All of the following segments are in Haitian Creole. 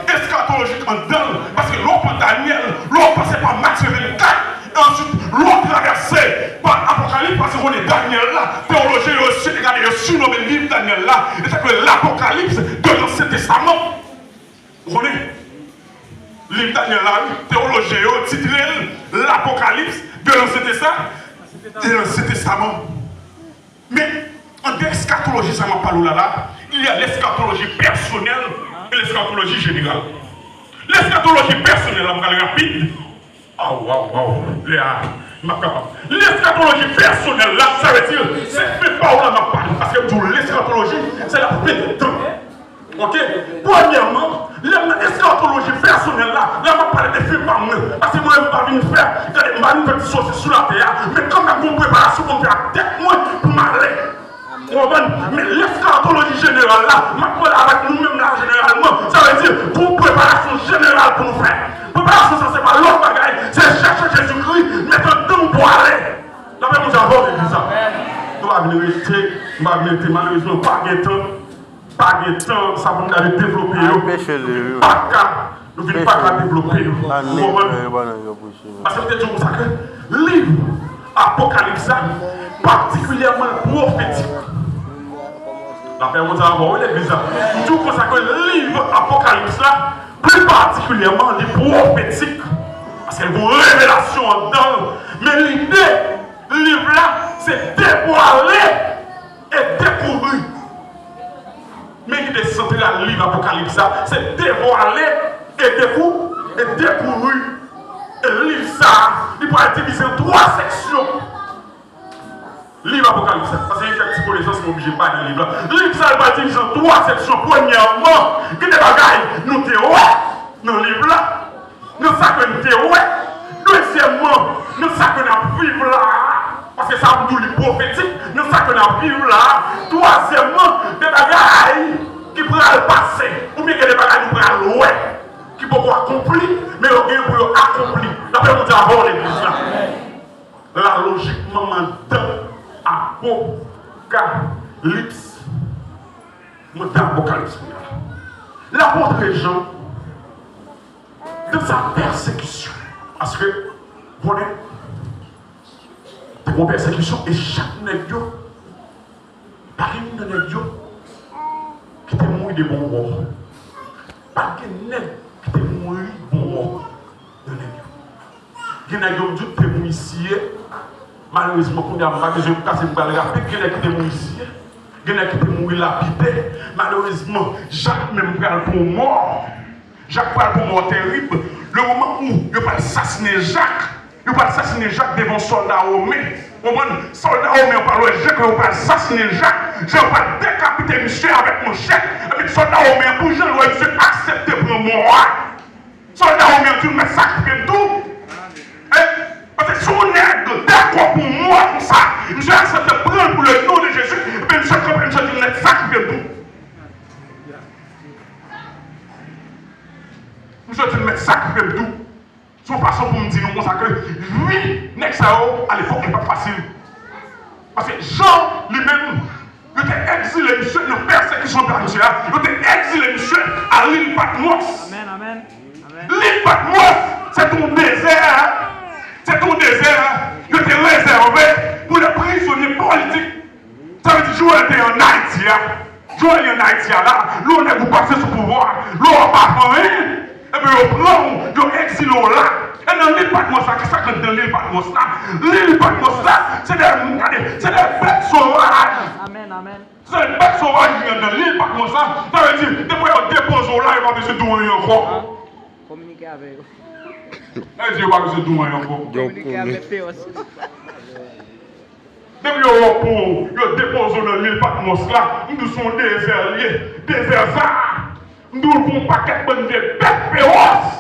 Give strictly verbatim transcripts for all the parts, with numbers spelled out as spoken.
eskatolojik anndan l, paske lè w pran Danyèl, lè w pase pa Matye vennkat, e answit lè w travèse pa Apokalips, paske w konnen Danyèl la, teyolojyen yo si-, gade, yo sinonmen liv Danyèl la, e tankou Lapokalips de l'Ancien Testament. Ou konnen? Liv Danyèl la, wi, teyolojyen yo titre l Lapokalips de l'Ancien Testa-, de l'Ancien Testament. Men, anndan eskatoloji sa m ap pale w la, la, il y a l'eschatologie personnelle et l'eschatologie générale. Eskatoloji pèsonèl la, m pral rapid. Aw, aw, aw, lè a, m ap kapab. Eskatoloji pèsonèl la, sa vle di, se fen pa w la m ap pale. Paske m di w, eskatoloji, se la fen de tan. Oke? Premyèman, lè m nan eskatoloji pèsonèl la, la m ap pale de fen pa m nan. Paske mwen, m pa vin fè, gade, m pa vin fè ti sosis sou latè a, men kanmenm gon preparasyon pou m fè ak tèt mwen pou m ale. Ou konprann? Men eskatoloji jeneral la, m ap pale avèk nou menm la jeneralman, sa vle di, gon preparasyon jeneral pou nou fè. Preparasyon sa, se pa lòt bagay, se chèche Jezikri, met anndan w pou ale. Lapè Bondye avè w, legliz la. Nou pa vin rete, nou pa vin rete, malerezman, pa gen tan. Pa gen tan, sa pou n gade devlope yo. Anpeche l, wi. Pa ka, nou vin pa ka devlope yo. Ou konprann? Paske m te di w konsa ke liv Apokalips la, patikilyèman l pwofetik. Lapè Bondye avè w, wi, legliz la. M di w konsa ke liv Apokalips la, pli patikilyèman, li pwofetik. Paske l gen revelasyon anndan l. Men lide liv la, se devwale e dekouvri. Men lide santral liv Apokalips la, se devwale e dekou-, e dekouvri. E liv sa a, li pral divize an twa seksyon. Liv Apokalips la, paske gen kèk ti konesans mwen oblije ba nan liv la. Liv sa a, li pral divize an twa seksyon. Premyèman, gen de bagay nou te wè nan liv la. Nan sa ke n te wè. Dezyèmman, nan sa ke n ap viv la a. Paske sa m di w li pwofetik, nan sa ke n ap viv la a. Twazyèmman, de bagay ki pral pase, oubyen gen de bagay nou pral wè, ki poko akonpli, men yo gen pou yo akonpli. Lapè Bondye avè w, legliz la. La lojikman, anndan Apokalips, mwen anndan Apokalips kounye a. Lapòt Jan, dans sa pèsekisyon. Paske, konnen, te gon pèsekisyon e chak nèg yo, pa gen youn nan nèg yo ki te mouri de bon wò. Pa gen nèg ki te mouri bon wò nan nèg yo. Gen nèg yo m di w te mouri siye. Malerezman, kounye a, m pa bezwen kase, m pral rapid. Gen nèg ki te mouri siye. Gen nèg ki te mouri lapide. Malerezman, Jak menm pral pran mò. Jak pral pran mò terib. Le moman où yo pral sasinen Jak, yo pral sasinen Jak devan sòlda women. Konprann? Sòlda women yo pral wè Jak, yo pral sasinen Jak. Jak pral dekapite misye avèk manchèt. Epi sòlda women an, pou jan l wè misye aksepte pran mò a, sòlda women an di l, "Mèt, sakrifiye m tou." E, paske si yon nèg dakò pou mò konsa, misye aksepte pran l pou le non de Jezi, epi misye kanpe, misye di l, "Mèt, sakrifiye m tou." Misye di l, "Mèt, sakrifiye m tou." Se yon fason pou m di nou konsa ke vi nèg sa yo alepòk li pa t fasil. Paske Jan li menm, yo te egzile misye nan pèsekisyon pa misye a, yo te egzile misye a lil Patmòs. Amèn, amèn, amèn. Lil Patmòs, se te yon dezè, se te yon dezè yo te rezève pou lè prizonye politik. Sa vle di, Joel te ann Ayiti a. Joel ann Ayiti a la, lè yon nèg ou pase sou pouvwa a, lè w ap pa fè anyen, ebyen yo pran w, yo egzile w la. E nan lil Patmòs la, kisa k nan lil Patmòs la? Lil Patmòs la, se de, gade, se de bèt sovaj. Amèn, amèn. Se de bèt sovaj ki nan lil Patmòs la. Sa vle di, depi yo depoze w la, yo pa bezwen di w anyen ankò. Kominike avè yo. Sa vle di, yo pa bezwen di w anyen ankò. Kominike avè Feyòs. Depi yo wè w pou yo depoze w nan lil Patmòs la, m di w se yon dezè l ye. Dezè sa a, m di w l pou yon pakèt bann vye bèt fewòs.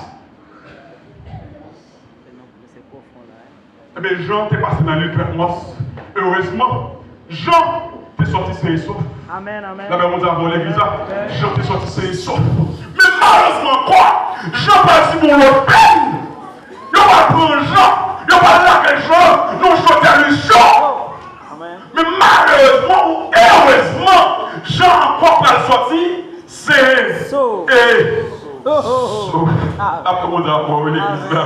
Ebyen, Jan te pase nan lil Patmòs. Erezman, Jan te sòti sen e sof. Amèn, amèn. Lapè Bondye avè w, legliz la. Amèn. Jan te sòti sen e sof. Men malerezman ankò, Jan pral sibi yon lòt pèn. Yo pral pran Jan, yo pral lage Jan nan yon chòdyè lwisyò. Men malerezman ou erezman, Jan ankò pral sòti sen e sof. So, ap kòmanse ap mò legliz la.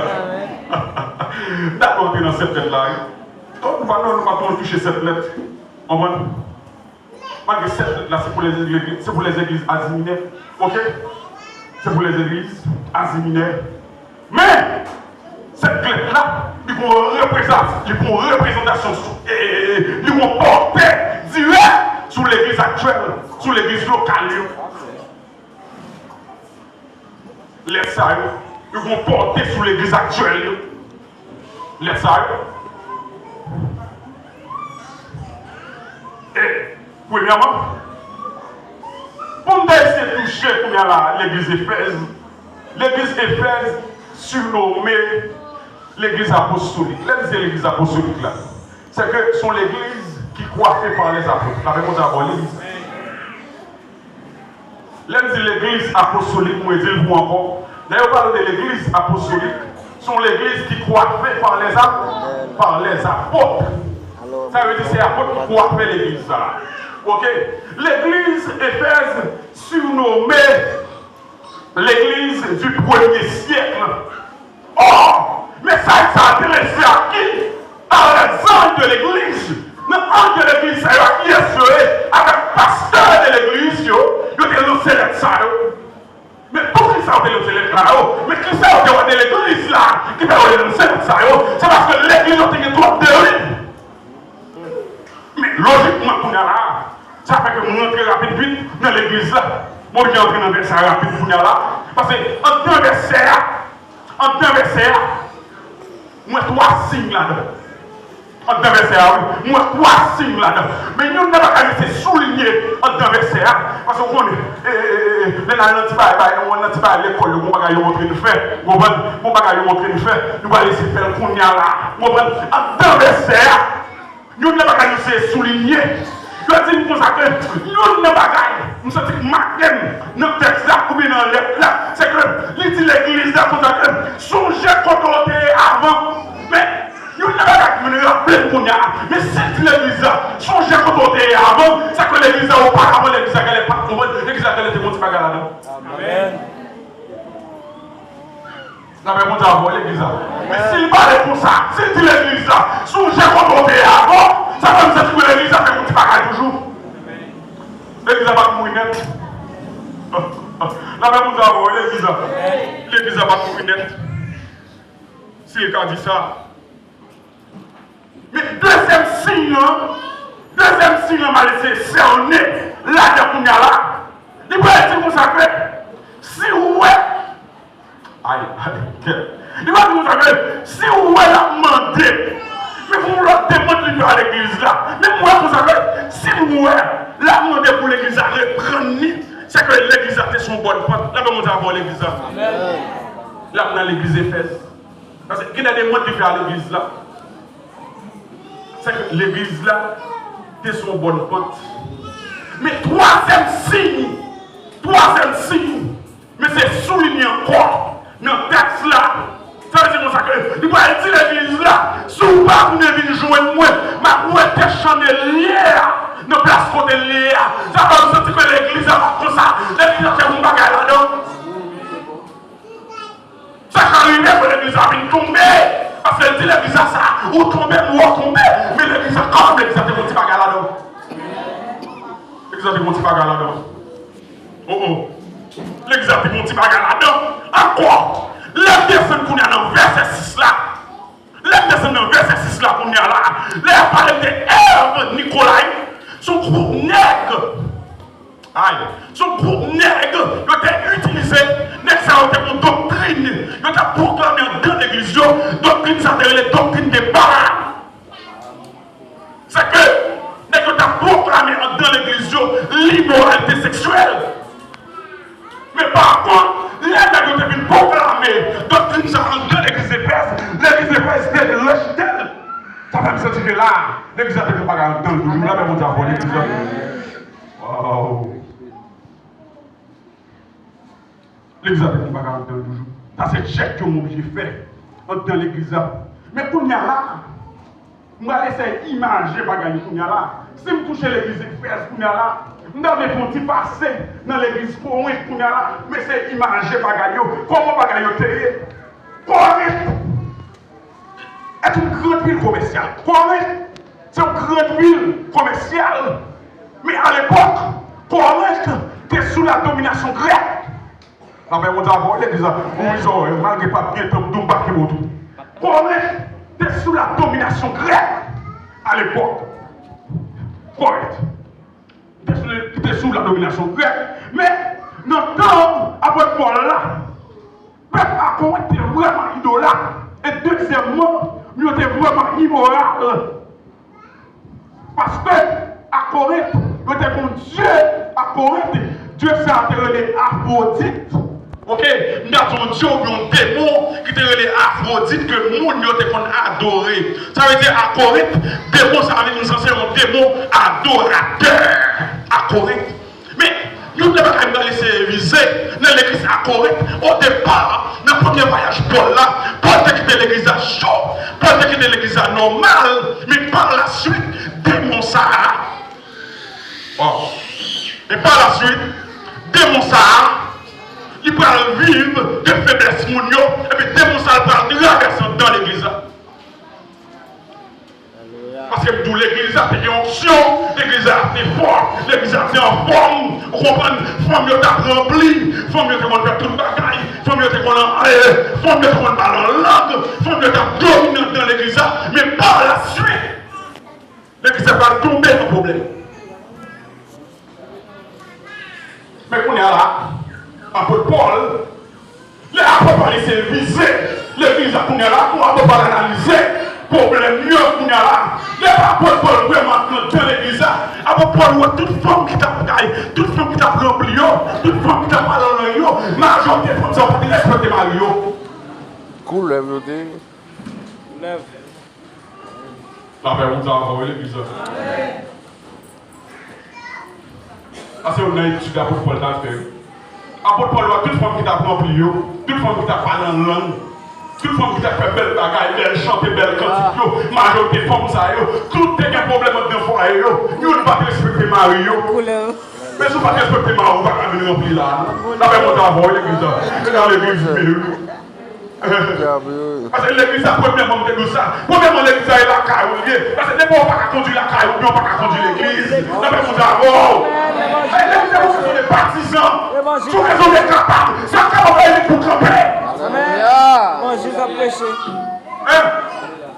Dakò, antre nan sèt lèt la, wi. Donk, nou pa, non, nou pa twò touche sèt lèt. Konprann? Malgre sèt lèt la, se pou lèzegliz, se pou lèzegliz Azi Minè. Oke? Se pou lèzegliz Azi Minè. Men, sèt lèt la, li gon reprezant-, li gon reprezantasyon sou, e, e, e, li gon pòte dirèk sou legliz aktyèl, sou legliz lokal yo. Lèt sa yo, yo gon pòte sou legliz aktyèl yo. Lèt sa yo. E, premyèman, pou m ta eseye touche kounye a la, legliz Efèz. Legliz Efèz, sirnome legliz apostolik. Lè m di legliz apostolik la, se ke se yon legliz ki kwafe pa lèzapot. Lape Bondye avè w, legliz. Lè m di legliz apostolik, mwen di l pou ankò. Lè yo pale de legliz apostolik, se yon legliz ki kwafe pa lèzap-, pa lèzapot. Sa vle di se apot ki kwafe legliz sa. Oke? Legliz Efèz sirnome legliz du premier siècle. Or, mesaj sa adrese ak ki? A les anges de l'église. Nan anj de legliz sa yo ak yès yo ye, avèk pastè de legliz yo, yo te lanse lèt sa yo. Men poukisa yo te lanse lèt sa yo? Men kisa yo te wè de legliz la ki fè yo te lanse lèt sa yo? Se paske legliz yo te gen twòp deriv. Men lojikman, kounye a la, sa fè ke m rantre rapid vit nan legliz la. M oblije antre nan vèsè a rapid kounye a la. Paske anndan vèsè a, anndan vèsè a, m wè twa siy ladan. Anndan vèsè a, wi, m wè twa siy ladan. Men youn nan bagay yo se soulinye anndan vèsè a. Paske w konnen, e, e, e, e, lè n al nan ti bagay, bagay, nou al nan ti bagay lekòl, yo, gon bagay yo montre n fè. Ou konprann? Gon bagay yo montre n fè. Nou pral eseye fè l kounye a la. Ou konprann? Anndan vèsè a, youn nan bagay yo se soulinye. Yo di m konsa ke youn nan bagay m santi k make m nan tèks la oubyen nan lèt la, se ke li di legliz la konsa ke sonje kote w te ye avan. Men youn nan bagay ki vin raple m kounye a, men si l di legliz la sonje kote w te ye avan, se ke legliz la oparavan, legliz la genlè pa t konprann, legliz la genlè te gon ti bagay ladan. Amèn. Lapè Bondye avè w, legliz la. Men si l pale konsa, si l di legliz la, sonje kote w te ye avan, sa fè m santi ke legliz la te gon ti bagay toujou. Legliz la pa t mouri nèt. Lapè Bondye avè w, legliz la. Legliz la pa t mouri nèt. Si l ka di sa. Men dezyèm siy lan, dezyèm siy lan m al eseye sène ladan kounye a la. Li pral di konsa ke si w wè, ay, ay, kè. Li pral di konsa ke si w wè l ap mande, men gon lòt demann li fè a legliz la. Men m wè konsa ke si m wè l ap mande pou legliz la reprann li, se ke legliz la te sou yon bòn pant. Lapè Bondye avè w, legliz la. Amèn. L ap nan legliz Efèz. Paske gen de demann li fè a legliz la. Se ke legliz la te sou yon bòn pant. Men twazyèm siy, twazyèm siy, men se soulinye ankò nan tèks la. Sa vle di konsa ke li pral di legliz la, si w pa vle vin jwenn mwen, m ap wete chandelye a nan plas kote l ye a. Sa fè m santi ke legliz la pa t konsa. Legliz la te gon bagay ladan. Sa ka rive pou legliz la vin tonbe. Paske l di legliz la sa, ou tonbe, m wè w tonbe. Men legliz la kanmenm, legliz la te gon ti bagay ladan. Legliz la te gon ti bagay ladan. Oh, oh. Legliz la te gon ti bagay ladan. Ankò, lè m desann kounye a nan vèsè sis la. Lè m desann nan vèsè sis la kounye a la. Lè y ap pale de Èv Nikolay, se yon gwoup nèg. Ay, se yon gwoup nèg yo te itilize, nèg sa yo te gon doktrin, yo t ap pwoklame anndan legliz yo, doktrin sa te rele doktrin de Balaam. Se ke nèg yo t ap pwoklame anndan legliz yo limoralite seksyèl. Men pa kont, lè nèg yo te vin pwoklame doktrin sa anndan legliz Efèz, legliz Efèz te rejte l. Sa fè m santi ke la, legliz la te gon bagay anndan l toujou, lapè Bondye avè w, legliz la. Waw. Legliz la te gon bagay anndan l toujou. Sa se tchèk yo m oblije fè anndan legliz la. Men kounye a la, m pral eseye imaje bagay yo kounye a la. Si m touche legliz Efèz kounye a la, M ta vle fè yon ti pase nan legliz Korent kounye a la, men se imaje bagay yo, kòman bagay yo te ye. Korent est une grande ville commerciale. Korent, se yon gran vil komèsyal. Men alepòk, Korent te sou la dominasyon grèk. Lapè Bondye avè w, legliz la. Ou wi zòrèy, malgre pa byen tan, m tou m pa kenbe w tou. Korent te sou la dominasyon grèk alepòk. Korent te sou, te sou la dominasyon grèk. Men, nan tan apot Pòl la, pèp a Korent te vrèman idolat. E dezyèmman, yo te vrèman imoral. Paske a Korent, yo te gen yon dye a Korent, dye sa a te rele Afwodit. Oke, m ta di yon dye oubyen yon demon ki te rele Afwodit ke moun yo te konn adore. Sa vle di a Korent, demon sa a vin sanse yon demon adoratè a Korent. Men, youn nan bagay m pral eseye vize nan legliz a Korent, o depa, nan premye vwayaj Pòl la, Pòl te kite legliz la cho, Pòl te kite legliz la nòmal, men pa la swit, demon sa a, oh, men pa la swit, demon sa a, li pral viv de feblès moun yo, epi demon sa a pral travèse anndan legliz la. Paske m di w, legliz la te gen onksyon, legliz la te fò, legliz la te anfòm, ou konprann? Fanm yo t ap ranpli, fanm yo te konn fè tout bagay, fanm yo te konn, eh, fanm yo te konn pale an lang, fanm yo t ap dominan nan legliz la, men pa la swit, legliz la pral tonbe nan pwoblèm. Men kounye a la, apot Pòl, lè apot Pòl eseye vize legliz la kounye a la, pou apot Pòl analize pwoblèm yo kounye a la, lè apot Pòl vrèman antre anndan legliz la, apot Pòl wè tout fanm ki t ap kay, tout fanm ki t ap ranpli yo, tout fanm ki t ap pale an lang yo, majorite fanm sa yo pa t respekte mari yo. Koulèv yo te ye. Koulèv. Lapè Bondye avè w, legliz la. Sa se youn nan etid apot Pòl t al fè yo. Apot Pòl wè tout fanm ki t ap ranpli yo, tout fanm ki t ap pale an lang, tout fanm ki t ap fè bèl bagay, bèl chante, bèl kantik yo, majorite fanm sa yo, tout te gen pwoblèm anndan fwaye yo, youn pa t respekte mari yo. Men si w pa t respekte mari w, ou pa ka vin ranpli la, non. Lapè Bondye avè w, legliz la. Se nan legliz, men Paske legliz la, premyèman, m te di w sa. Premyèman, legliz la, e lakay ou l ye. Paske depi w pa ka kondui lakay ou, ou pa ka kondui legliz. Lapè Bondye avè w. Legliz la, se yon kesyon de patizan. Se yon kesyon de kapab. Sa kapab fè elit pou kanpe. Amen. Bon, Jezi ap preche. Hein?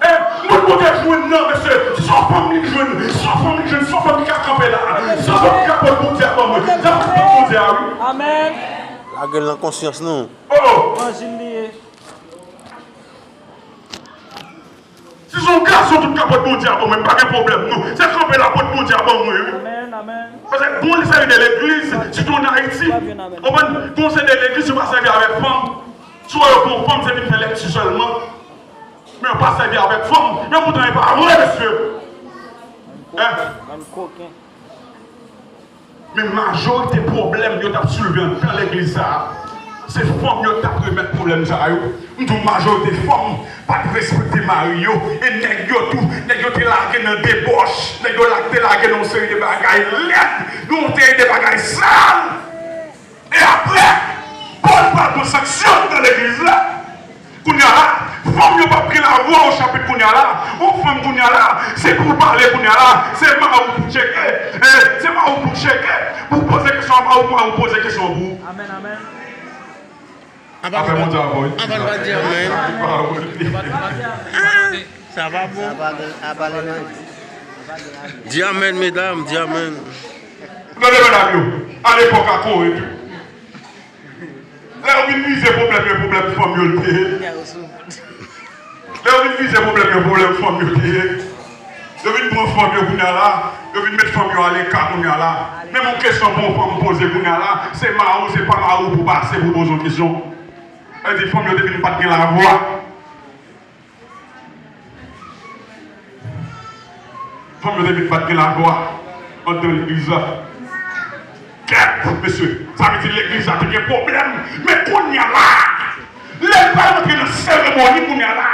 Hein? Moun Bondye jwenn nan, mesye. Se yon fanm li jwenn. Se yon fanm li jwenn. Se yon fanm ki ka kanpe la. Se yon fanm ki ka pot Bondye a ban mwen. Se yon fanm pot Bondye a, wi. Amen. Lage l nan konsyans nou. Oh! Levanjil li ye. Si se yon gason tout ka pot Bondye a ban mwen, m pa gen pwoblèm non. Se kanpe la pot Bondye a ban mwen, wi. Amèn, amèn. Paske gon seri de legliz, sitou ann Ayiti, konprann, gon seri de legliz yo pa sèvi avèk fanm. Si w wè yo pran fanm, se vin fè lèkti sèlman. Men yo pa sèvi avèk fanm. Men poutan e pa vre, mesye. Hein? Bann koken. Men majorite pwoblèm yo t ap soulve anndan legliz sa a, se fanm yo t ap remèt pwoblèm sa yo. M di w, majorite fanm pa t respekte mari yo, e nèg yo tou, nèg yo te lage nan debòch, nèg yo la te lage nan yon seri de bagay lèd, nan yon seri de bagay sal. E apre, Pòl pral pran sanksyon anndan legliz la. Kounye a la, fanm yo p ap gen lavwa o chapit kounye a la. Yon fanm kounye a la, se pou w pale kounye a la. Se mari w pou tcheke. Eh, se mari w pou tcheke. Pou w poze kesyon a mari w, mari w poze kesyon pou ou. Amèn, amèn. Apre Bondye avè w. Avan n pa di amèn. Sa pa bon. Sa pa gen, apa le nan. Di amèn, medam, di amèn. Tande medam yo, alepòk a Korent, lè yo vin vize pwoblèm yo, pwoblèm fanm yo l te ye. Lè yo vin vize pwoblèm yo, pwoblèm fanm yo te ye. Yo vin pran fanm yo kounye a la, yo vin met fanm yo aleka kounye a la. Menm yon kesyon pou yon fanm poze kounye a la, se mari w, se pa mari w pou pase pou poze yon kesyon. Sa vle di fanm yo te vin pa t gen lavwa. Fanm yo te vin pa t gen lavwa anndan legliz la. Kèt, mesye, sa vle di legliz la te gen pwoblèm. Men kounye a la, lè l pral rantre nan seremoni kounye a la,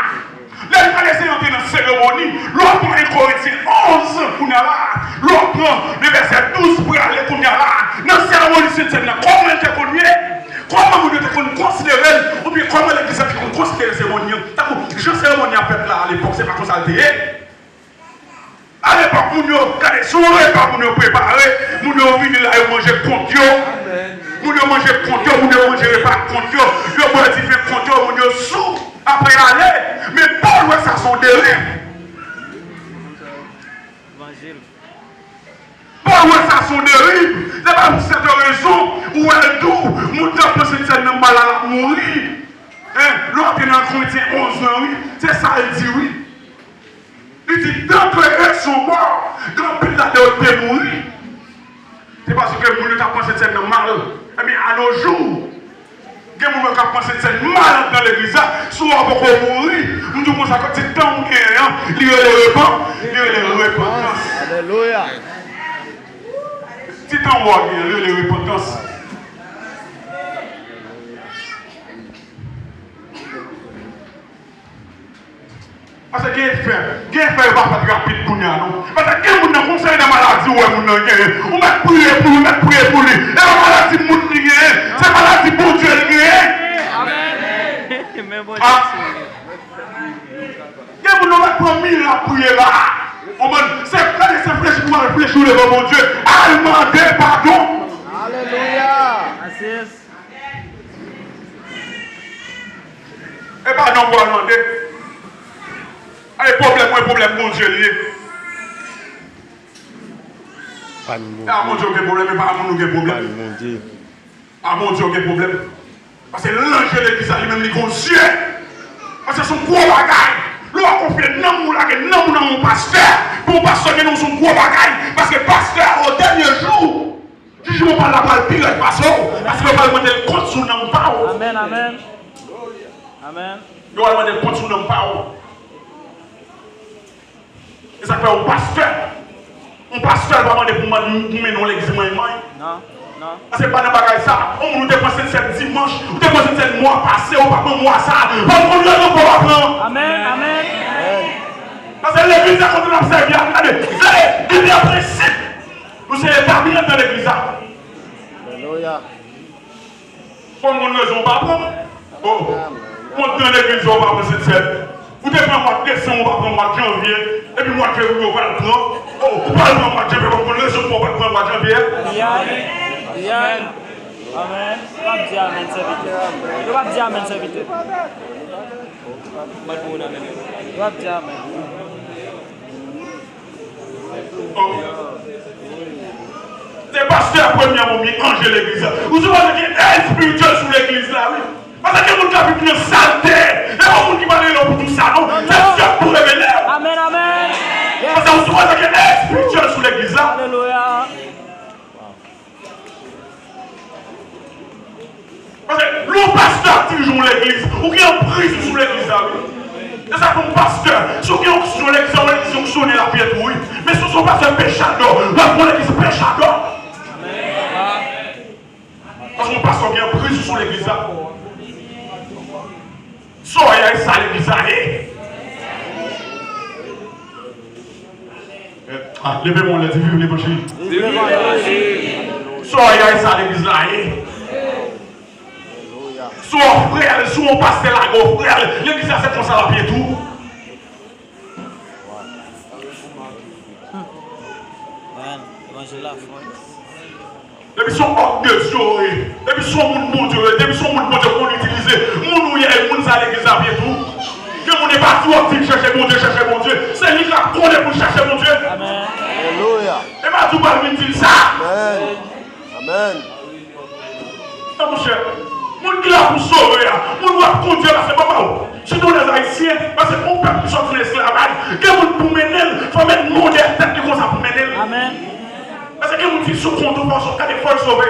lè l pral eseye rantre nan seremoni, lè w ap pran en Korentyen Koz kounye a la, lè w pran de vèsè douz prale kounye a la, nan seremoni Sentsèn nan, kòman l te konn ye? Kòman moun yo te konn konsidere l? Oubyen kòman legliz la te konn konsidere seremoni an? Tankou jan seremoni an fèt la alepòk, se pa konsa l te ye. Alepòk, moun yo, gade, se yon repa moun yo prepare, moun yo vini la, yo manje kont yo. Moun yo manje kont yo, moun yo manje repa kont yo, yo bwè diven kont yo, moun yo sou, apre y ale. Men Pòl wè sa se yon deriv. Pòl wè sa se yon deriv. Se pa pou sète rezon ou wè l di w, moun nan pran Sentsèn nan malad, l ap mouri. Hein? Lè w ap li nan Korentyen onz lan, wi. Se sa l di, wi. Li di, tant que eux sont morts, gen anpil ladan yo te mouri. Se paske moun yo t ap pran Sentsèn nan mal. Ebyen, a nos jours, gen moun yo k ap pran Sentsèn mal anndan legliz la. Si w poko mouri, m di w konsa, kantite tan ou genyen an, li rele repan-, li rele repantans. Alelouya. Ti tan ou a genyen, li rele repantans. Paske gen efè, gen efè yo pa fèt rapid kounye a, non. Paske gen moun nan, konsa nan maladi ou wè moun nan genyen. Ou mèt priye pou li, ou mèt priye pou li. E pa maladi moun li genyen, se maladi Bondye li genyen. Amèn. Men Bondye serye. Gen moun nan mèt pran mil ap priye la. Konprann? Se, gade, se flechi pou al flechi w devan Bondye. Al mande padon. Alelouya. E pa non pou al mande. Ay, pwoblèm mwen, pwoblèm Bondye li ye. Pa n E a Bondye ou gen pwoblèm, e pa a moun ou gen pwoblèm. Pa n Bondye. A Bondye ou gen pwoblèm. Paske lanje legliz la, li menm, li gon zye. Paske se yon gwo bagay. Lè w konfye nanm ou, lage nanm ou nan yon pastè, pou yon pastè gen nan se yon gwo bagay. Paske pastè a, o dènye jou, jijman pa l la pral pi rèd pase w, paske yo pral mande l kont sou nanm pa w. Amèn, amèn. Amèn. Yo pral mande l kont sou nanm pa w. E sa k fè yon pastè, yon pastè pa mande pou mande pou mennen yon legliz manymany. Non, non. Paske pa nan bagay sa, yon moun ou te pran Sentsèn dimanch, ou te pran Sentsèn mwa pase, ou pa pran mwa sa, pa konn rezon pou w pa pran. Amèn, amèn. Paske legliz la kote n ap sèvi a, gade, se, gen de prensip. Nou se etabli anndan legliz la. Alelouya. Fò m konn rezon w pa pran. O, ou anndan legliz la, ou pa pran Sentsèn. Ou te pran mwa desanm, ou pa pran mwa janvye. Epi mwa fevriye, ou pral pran. O, ou pral pran mwa janvye, fò m konn rezon w pa pran mwa janvye a. Amen. Amen. Amen. Yo p ap di amen, sèvitè. Yo p ap di amen, sèvitè. Yo p ap di amen. Se pastè a premye moun ki anje legliz la. Ou sou wè gen èd espirityèl sou legliz la, wi. Paske gen moun k ap viv nan salte. E pa moun ki pale yo pou tout sa, non. Se Dye pou revele w. Amen, amen. Paske ou sou wè gen èd espirityèl sou legliz la. Alelouya. Paske lè yon pastè ap dirije yon legliz, ou gen anpriz ou sou legliz la, wi. Se sa k fè yon pastè, si w gen onksyon legliz la, yon legliz fonksyone l ap ede w, wi. Men si w se yon pastè pechadò, w ap fè yon legliz pechadò. Paske yon pastè gen anpriz ou sou legliz la. Sa w ye a, e sa legliz la ye. Ah, leve men w lè di, viv levanjil. Viv levanjil. Sa w ye a, e sa legliz la ye. Sa w frè, si w pastè lage w frè, legliz la se konsa l ap ye tou. Levanjil la fò. Depi se yon òm de Dye ou ye, depi se yon moun Bondye ou ye, depi se yon moun Bondye konn itilize, moun ou ye, e moun sa legliz la ap ye tou. Gen moun e pa di w ap di l chèche Bondye, chèche Bondye. Se li k ap konnen pou l chèche Bondye. Amèn. Alelouya. E pa di w pa vin di l sa. Amèn. Amèn. Non, monchè, moun ki la pou sove a, moun w ap kondui a, paske papa w, sitou lèzayisyen, paske yon pèp ki sòti nan esklavaj, gen moun pou mennen l, fò mete non dèyè tèt li konsa pou mennen l. Amèn. Paske gen moun ki sou kont ou, fò, gade, fò l sove.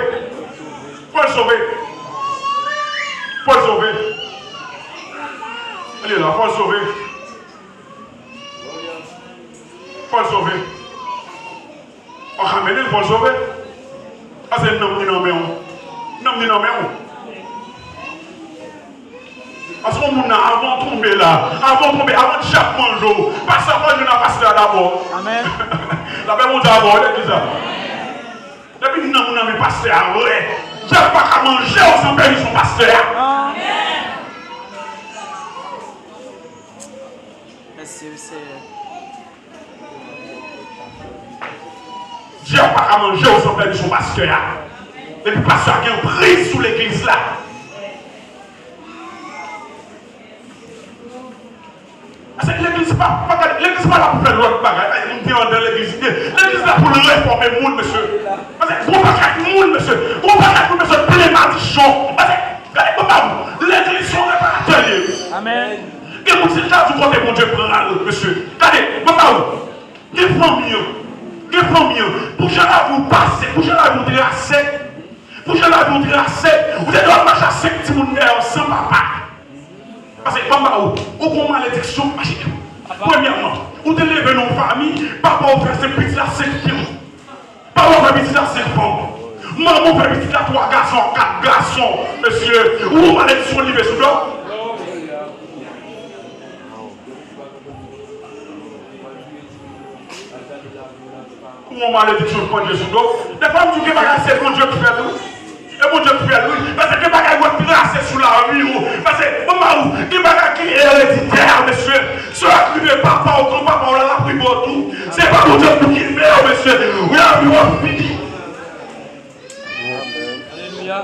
Fò l sove. Fò l sove. Li la, fò l sove. Fò l sove. Ou ka mennen l, fò l sove. Paske nanm li nan men w. Nanm li nan men w. Paske yon moun nan, avan w tonbe la, avan w tonbe, avan dyab manje w, pastè fò jwenn ak pastè a dabò. Amèn. Lapè Bondye avè w, legliz la. Depi nan moun nan men pastè a vre, dyab pa ka manje w san pèmisyon pastè a. Amèn. Mèsi, Seyè. Dyab pa ka manje w san pèmisyon pastè a. Epi pastè a gen priz sou legliz la. Paske legliz pa, pa gade, legliz pa la pou fè lòt bagay. Ay, moun te andan legliz. Legliz la pou l refòme moun, mesye. Paske gwo pakèt moun, mesye. Gwo pakèt moun, mesye, plen madichon. Paske, gade, papa, legliz se yon reparatè li ye. Amèn. Gen moun se chak jou kote Bondye pran l, mesye. Gade, papa, gen fanmi an. Gen fanmi an. Pou jan lavi w pase, pou jan lavi w trase, pou jan lavi w trase, ou te dwe ap mache ak senk timoun dèyè w san papa. Paske, papa, ou, ou gon malediksyon. Premyèman, ou te leve nan yon fanmi, papa w fè senk pitit la senk fi. Papa w fè pitit la senk fanm. Manman w fè pitit la twa gason, kat gason. Mesye, ou gon malediksyon rive sou do w. Ou gon malediksyon pandye sou do w. Dèfwa m di w gen bagay se Bondye k fè l wi. E Bondye k fè l wi. Paske gen bagay w ap trase sou lavi w. Paske manman w, gen bagay ki ereditè, mesye. Sa k rive papa w, granpapa w la, l ap rive w tou. Se pa Bondye pou ki fè w, mesye. Wi, lavi w ap fini. Alelouya.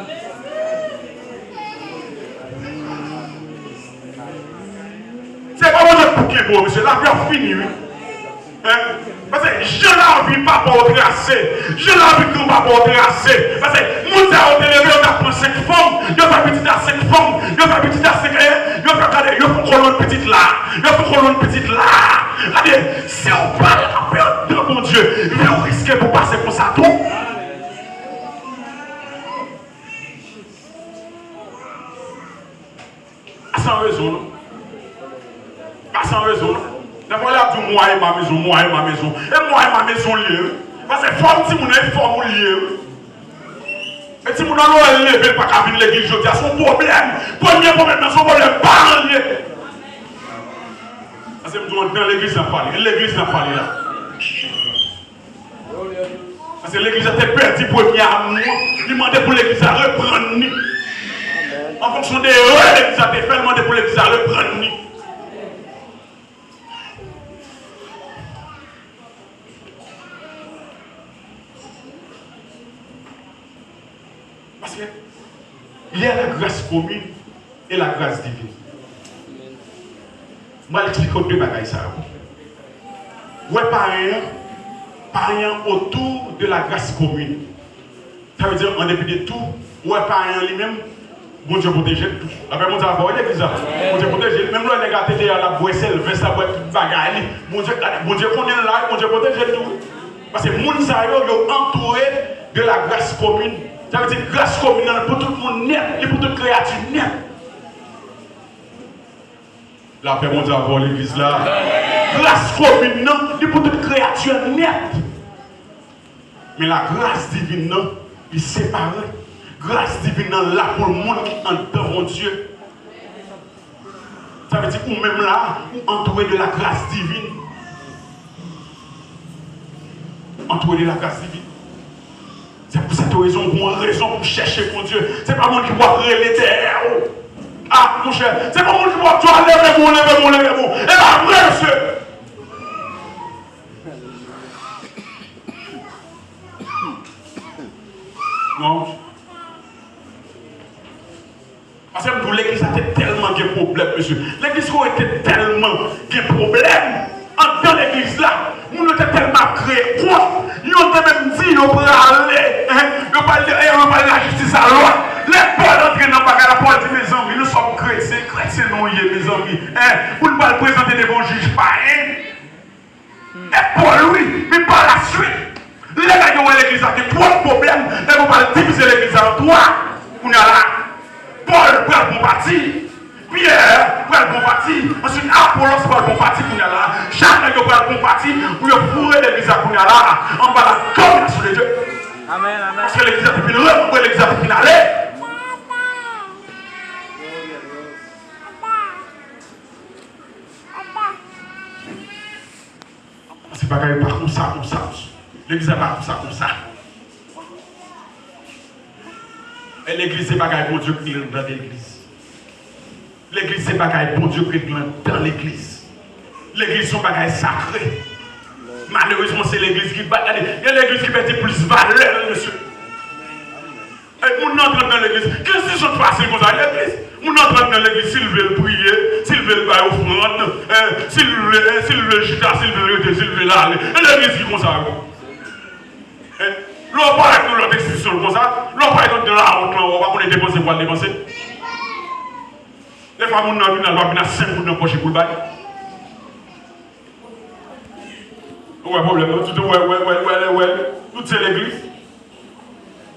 Se pa Bondye k pou kenbe w, mesye. Lavi ap fini, wi. Hein? Paske jan lavi papa w trase, jan lavi granpapa w trase. Paske moun sa yo te leve, yo t ap pran senk fanm, yo fè pitit a senk fanm, yo fè pitit a senk, hein? Yo fè, gade, yo fè kolonn pitit la, yo fè kolonn pitit la. Gade, si w pa la pè de Bondye, vi w riske pou pase konsa tou. Pa san rezon, non. Pa san rezon, non. Dèfwa, lè y ap di w, moi et ma maison, moi et ma maison. E moi et ma maison l ye, wi. Paske fòm timoun nan, e fòm ou l ye, wi. E timoun nan, lè w wè l leve, l pa ka vin legliz jodi a, se yon pwoblèm. Premye pwoblèm nan, se yon pwoblèm paran l ye. Paske m di w, anndan legliz n ap pale. E legliz n ap pale la. Paske legliz la te pèdi premye amou an, li mande pou legliz la reprann li. An fonksyon de erè legliz la te fè, li mande pou legliz la reprann li. Paske il y a la grâce commune et la grâce divine. Mwen al eksplike w de bagay sa yo. Wè payen an, payen an autour de la grâce commune. Sa vle di, an depi de tou, wè payen an li menm, Bondye pwoteje l tou. Lapè Bondye avè w, legliz la. Bondye pwoteje l. Menm lè nèg la te deyò, l ap bwè sèlvès, l ap bwè tout bagay li. Bondye, Bondye konnen l la, Bondye pwoteje l tou. Paske moun sa yo, yo antoure de la grâce commune. Sa vle di gras komin nan pou tout moun nèt, li pou tout kreyati nèt. Lapè Bondye avè w, legliz la. Gras komin nan, li pou tout kreyati nèt. Men lagras divin nan, li separe. Gras divin nan la pou moun ki anndan Bondye. Sa vle di ou menm la, ou antoure de la grâce divine. Antoure de la grâce divine. Se pou sèt rezon, ou gon rezon pou chèche Bondye. Se pa moun ki pou ap rele dèyè ou. Ah, monchè, se pa moun ki pou ap di w, "Ah, leve bon, leve bon, leve bon." E pa vre, mesye. Non. Paske m di w, legliz la te tèlman gen pwoblèm, mesye. Legliz Korent te tèlman gen pwoblèm. Anndan legliz la, moun yo te tèlman ap kreye kont. Youn te menm di yo prale, hein, yo pral, eh, yo pral lajistis a lòt. Lè Pòl antre nan bagay la, Pòl di, "Mezanmi, nous sommes chrétiens, kretyen nou ye, mezanmi, hein, pou n pral prezante devan yon jij payen." E Pòl, wi, men pa la swit, lè nèg yo wè legliz la gen twòp pwoblèm, nèg yo pral divize legliz la an twa. Kounye a la, Pòl pral pran pati, Pyè pral pran pati, answit Apolòs pral pran pati. Kounye a la, chak nèg yo pral pran pati pou yo foure legliz la kounye a la anba la dominasyon de Dye. Amèn, amèn. Paske legliz la te fin rankontre, legliz la te fin ale. Bagay yo pa konsa, konsa, mesye. Legliz la pa konsa, konsa. Men legliz se bagay Bondye kreye anndan legliz. Legliz se bagay Bondye kreye anndan legliz. Legliz se yon bagay sakre. Malerezman, se legliz ki bat. Gade, gen legliz ki pèdi plis valè l, mesye. E moun nan antre nan legliz. Ki enstitisyon k fasil konsa? Legliz. Moun nan antre nan legliz, si l vle l priye, si l vle l bay ofrann, eh, si l vle, eh, si l vle l chita, si l vle l rete, si l vle l ale. E legliz ki konsa, wi. Eh, lè w parèt nan lòt enstitisyon konsa, lè w parèt anndan lawont lan, w pa konnen depanse pou w al depanse. Dèfwa moun nan vin la, l pa vin ak senk goud nan pòch li pou l bay. Ou wè pwoblèm nan? Tout wè, wè, wè, wè, wè, wè. Tout se legliz.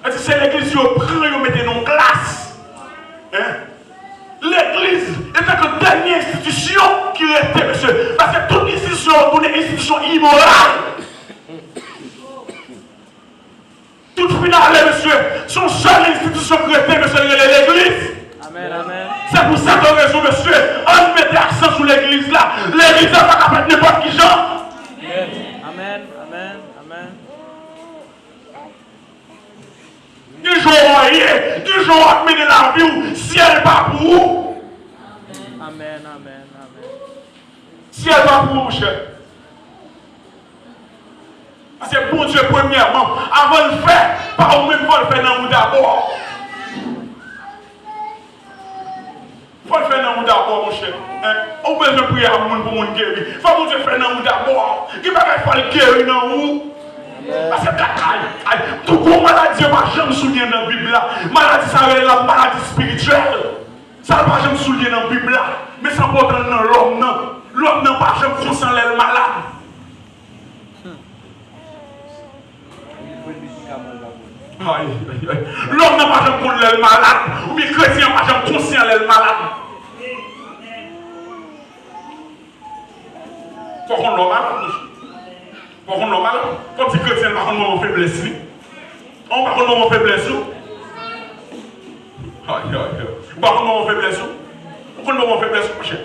Epi se legliz yo pran, yo mete nan yon klas. Hein? Legliz, etanke dènye enstitisyon ki rete, mesye. Paske tout enstitisyon yo tounen enstitisyon imoral. Tout finale, mesye, se yon sèl enstitisyon ki rete, mesye, li rele legliz. Amèn, amèn. Se pou sèt rezon, mesye, ann mete aksan sou legliz la. Legliz la pa ka fèt nenpòt ki jan. Amèn, amèn, amèn. Ki jan w ye, ki jan w ap mennen lavi w, syèl pa pou ou. Amèn, amèn, amèn. Syèl pa pou ou, monchè. Paske Bondye, premyèman, avan l fè, pa ou menm, fò l fè nan ou dabò. Fò l fè nan ou dabò, monchè. Hein? Ou bezwen priye a moun pou moun geri. Fò Bondye fè nan ou dabò. Gen bagay fò l geri nan ou. Paske gad, ay, ay, tou gwo maladi yo pa janm souliye nan Bib la. Maladi sa yo rele la maladi espirityèl. Sa l pa janm souliye nan Bib la. Men sa enpòtan nan lòm nan. Lòm nan pa janm konsyan lè l malad. Ay, ay, ay. Lòm nan pa janm konn lè l malad, oubyen kretyen an pa janm konsyan lè l malad. Fò konn lè w malad, mesye. Fò konn lè w malad. Fò di kretyen an pa konn moman feblès li. An, ou pa konn moman feblès ou. Ay, ay, ay. Ou pa konn moman feblès ou. Ou konn moman feblès ou, monchè.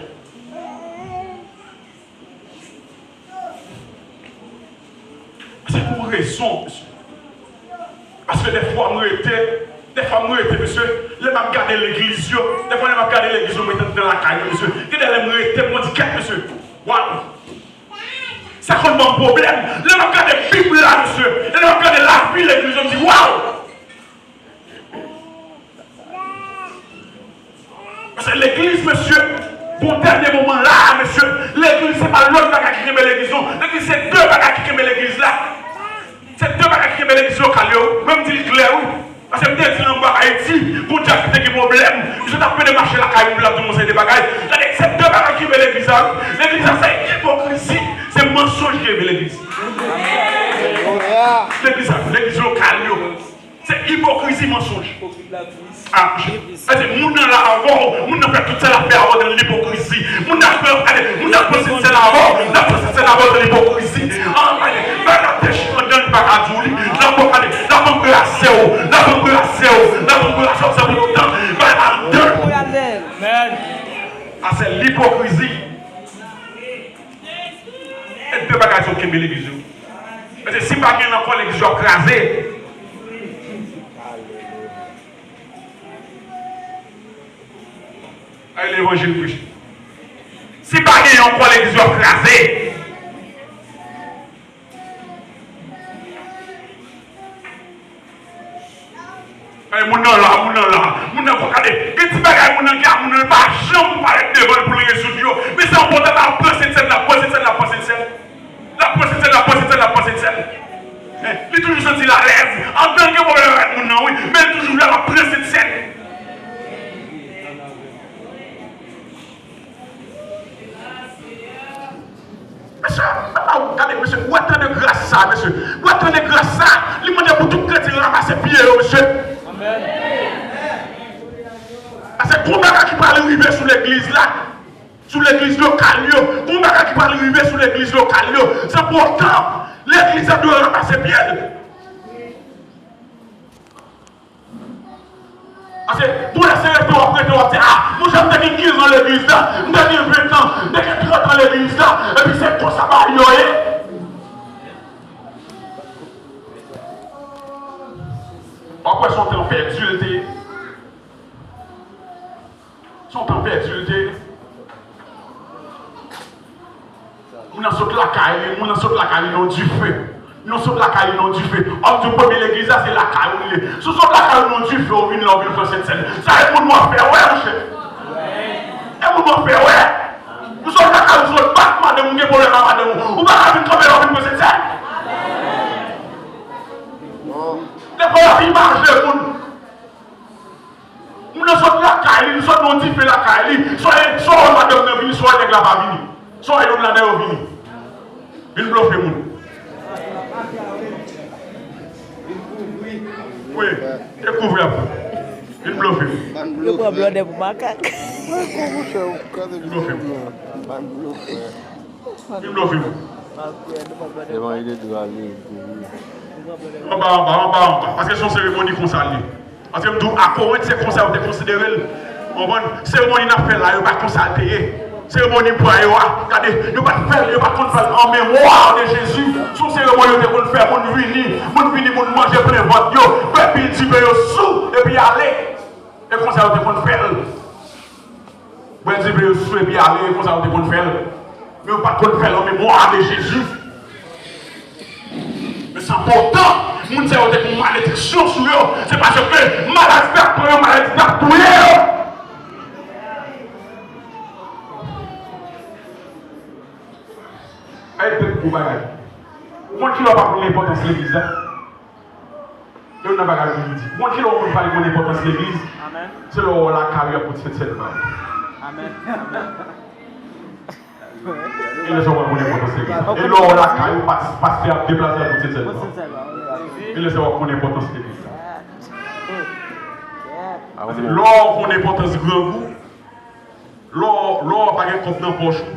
Se pou rezon, mesye. Paske dèfwa m rete, dèfwa m rete, mesye, lè m ap gade legliz yo, dèfwa lè m ap gade legliz yo, m rete anndan lakay mwen, mesye. Gen de lè m rete, m di, kèt, mesye, waw! Sa konn ban m pwoblèm. Lè m ap gade Bib la, mesye, e lè m ap gade lavi legliz yo, m di, waw! Paske legliz, mesye, bon, dènye moman la a, mesye, legliz se pa lòt bagay ki kenbe legliz, non. Legliz se de bagay ki kenbe legliz la. Se de bagay ki kenbe legliz lokal yo. Mwen, m di l klè, wi. Paske m te di l anba Ayiti, gon djab ki te gen pwoblèm. Misye t ap pede mache lakay moun, l ap di yon seri de bagay. Gade, se de bagay ki kenbe legliz la, wi. Legliz la, se ipokrizi, se mansonj ki kenbe legliz. Legliz la, legliz lokal yo. Se ipokrizi, mansonj. Ah, monchè. Sa vle di, moun nan la avè w, moun nan fè tout sa l ap fè avè w dan lipokrizi. Moun nan fè, gade, moun nan pran Sent Sèn avè w, l ap pran Sent Sèn avè w dan lipokrizi. Ah, gade, bagay la te chita anndan, li pa ka di w li. L ap, gade, l ap anbrase w, l ap anbrase w, l ap anbrase w, sa pou lontan. Bagay la anndan. Amèn. Ah, se lipokrizi. E de bagay sa yo kenbe legliz yo. Paske si pa gen l ankò, legliz yo ap kraze. Ay, levanjil preche. Si pa gen l ankò, legliz yo ap kraze. Ay, moun nan la, moun nan la, moun nan, gade, gen ti bagay moun nan gen a moun nan, li pa janm parèt devan l pou l rezoud yo. Men sa enpòtan, l ap pran Sent Sèn, l ap pran Sent Sèn, l ap pran Sent Sèn. L ap pran Sent Sèn, l ap pran Sent Sèn, l ap pran Sent Sèn. Li toujou santi l alèz. Anndan l gen pwoblèm avèk moun nan, wi, men l toujou la, l ap pran Sent Sèn. Mesye, papa, ou gade, mesye, ou wè tan de gras sa, mesye. Ou wè tan de gras sa, li mande pou tout kretyen ranmase pye yo, mesye. Amèn. Paske gon bagay ki pral rive sou legliz la, sou legliz lokal yo, gon bagay ki pral rive sou legliz lokal yo. Se enpòtan, legliz la dwe ranmase pye l. Paske, pou lè se rete w ap rete, w ap di, ah, monchè, m te gen kenz an legliz la, m te gen ven an, m te gen trant an legliz la, epi se konsa bagay yo ye. Pèdi l te ye. Moun nan sot lakay li, moun nan sot lakay li nan dife. Nou sot lakay li nan dife. Òm di w premye legliz la, se lakay ou li ye. Si w sot lakay ou nan dife, ou vin la, ou vin pran Sentsèn. Sa e moun w ap fè wè, monchè. E moun w ap fè wè. Ou sot lakay ou, sot bat madanm ou, gen pwoblèm ak madanm ou. Ou pa ka vin kanpe la, ou vin pran Sentsèn. Defwa w ap imaje moun. Moun nan sot lakay li, li sot nan dife lakay li. Swa, swa madanm nan vini, swa nèg la pa vini. Swa youn ladan yo vini. Vin blofe moun. Wi, dekouvri ap. Vin blofe moun. Yo pran blòdè pou makak. Vin blofe moun. Vin blofe moun. Evanjil de dwa li, dekouvri. Anba, anba, anba, anba. Paske se yon seremoni konsa li ye. Paske m di w, a Korent, se konsa yo te konsidere l. Ou konprann? Seremoni n ap fè la, yo pa konsa l te ye. Seremoni bwa yo a, gade, yo pa t fè l, yo pa t konn fè l an memwa de Jezi. Se yon seremoni yo te konn fè, moun vini, moun vini, moun manje plen vant yo, bwè pil diven yo sou, epi ale. E konsa yo te konn fè l. Bwè diven yo sou epi ale, e konsa yo te konn fè l. Men yo pa t konn fè l an memwa de Jezi. Men sa potan, moun sa yo te gen malediksyon sou yo. Se paske maladi t ap pran yo, maladi t ap touye yo. Ay, tèt gwo bagay. Ou konn kilè w pa konn enpòtans legliz la? Youn nan bagay ki di. Ou konn kilè w konn pale konn enpòtans legliz? Se lè w lakay ou y ap bout Sentsèn ba ou. E lè sa w ap konn enpòtans legliz. E lè w lakay ou, pas- pastè ap deplase al pou Sentsèn. E lè sa w ap konn enpòtans legliz. Paske lè w konn enpòtans grangou, lè w, lè w pa gen kòb nan pòch ou,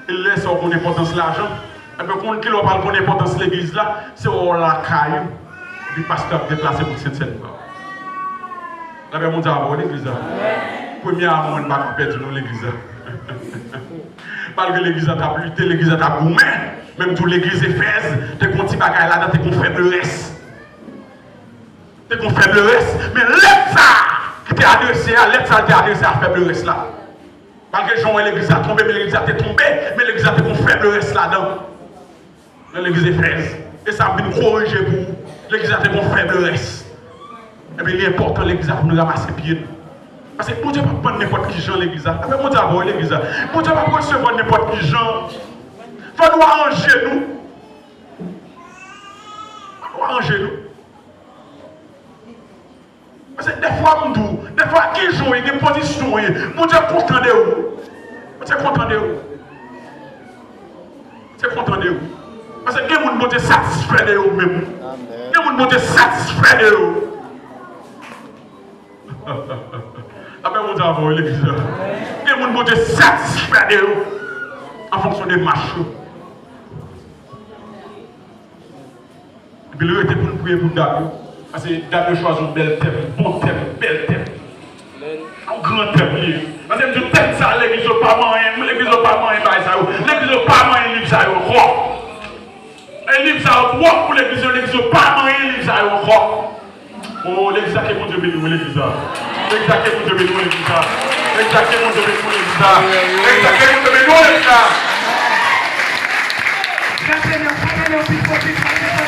e lè sa w konn enpòtans lajan, ebyen konn kilè w pral konn enpòtans legliz la, se lè w lakay ou, epi pastè ap deplase pou Sentsèn ba ou. Lapè Bondye avè w, legliz la. Premyèman, mwen pa ka pèdi non legliz la. Malgre legliz la t ap lite, legliz la t ap goumen, menm tou legliz Efèz, te gon ti bagay ladan, te gon fèblès. Te gon fèblès, men lèt sa a ki te adrese a, lèt sa a te adrese a fèblès la. Malgre jan w wè legliz la tonbe, men legliz la te tonbe, men legliz la te gon fèblès ladan. Nan legliz Efèz. E sa ap vin korije pou ou. Legliz la te gon fèblès. Ebyen, li enpòtan legliz la pou nou ranmase pye nou. Paske Bondye p ap pran nenpòt ki jan legliz la. Apre Bondye ap voye legliz la. Bondye p ap resevwa nenpòt ki jan. Fò nou aranje nou. Fò nou aranje nou. Paske dèfwa m di w, dèfwa gen jan w ye, gen pozisyon w ye, Bondye kontan de ou. Bondye kontan de ou. Bondye kontan de ou. Paske gen moun Bondye satisfè de yo menm. Gen moun Bondye satisfè de yo. Lapè Bondye avè w, legliz la. Gen moun Bondye satisfè de yo an fonksyon de mach yo. Epi l rete pou n priye pou dam yo. Paske dam yo chwazi yon bèl tèm, bon tèm, bèl tèm. Yon gran tèm li ye. Paske m di w tèm sa a, legliz yo pa manyen, legliz yo pa manyen bagay sa yo. Legliz yo pa manyen liv sa yo ankò. E liv sa yo twòp pou legliz yo, legliz yo pa manyen liv sa yo ankò. O, legliz la, ke Bondye beni w, legliz la. Legliz la, ke Bondye beni w, legliz la. Legliz la, ke Bondye beni w, legliz la. Legliz la, ke Bondye beni w, legliz la. Lève les mains, lève les mains,